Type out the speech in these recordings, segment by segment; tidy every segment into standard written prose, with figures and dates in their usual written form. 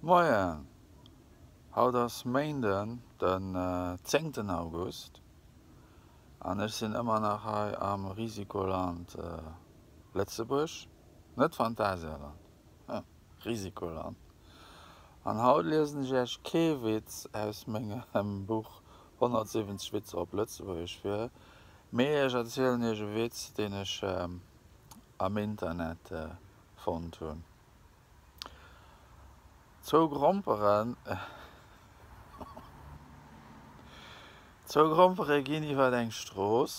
Moien, haut ass Méinden den zéngten August an ech sinn ëmmer nach hei am Risikoland Lëtzebuerg, net Phantasialand, Risikoland. An haut liesen ech iech kee Witz aus mengem Buch 170 Witzer op Lëtzebuergesch vir, mee ech erzielen iech e Witz, deen ech am Internet fonnt hunn. Zwou Gromperen Zwou Grompere ginn iwwer eng Strooss.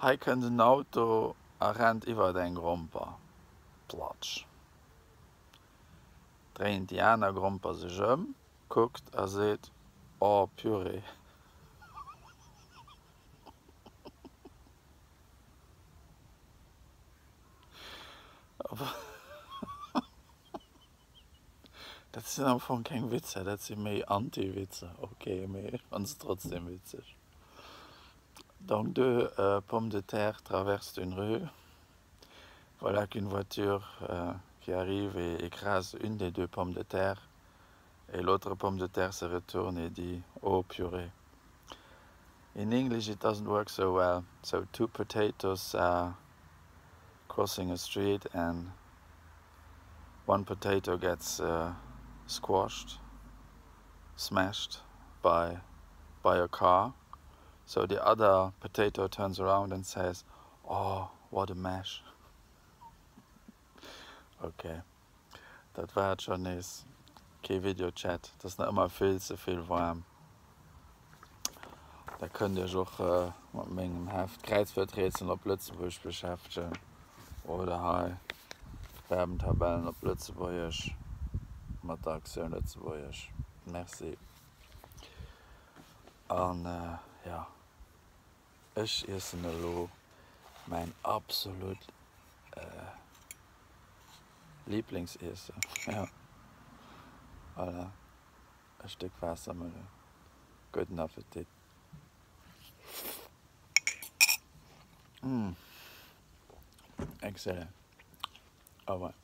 Hei kënnt en Auto a rennt iwwer eng Gromper. Platsch! Dréint déi aner Gromper sech ëm, kuckt a seet, Oh purée! Dat sinn am Fong keng Witzer, dat si méi Anti-Witzer. Ok, mee ech fanne se trotzdem witzeg. Donc deux pommes de terre traversent une rue, voilà qu'une voiture qui arrive et écrase une des deux pommes de terre et l'autre pomme de terre se retourne et dit, Oh purée. In English it doesn't work so well, so two potatoes are crossing a street and one potato gets squashed, smashed by by a car, so the other potato turns around and says, Oh, what a mash. Ok, dat war et schon nees. Kee Videochat, et ass nach ëmmer vill ze vill waarm. Da kënnt Iech och mat mengem Heft Kräizwuerträtsel op Lëtzebuergesch beschäftegen oder hei Verbentabellen op Lëtzebuergesch mat der Aktioun Lëtzebuergesch. Merci an jo, ech iessen elo mäin absolut Liblingsiessen, jo voilà. E Stéck Waassermëllech. Gudden Appetit! Mmh, excellent! Au revoir.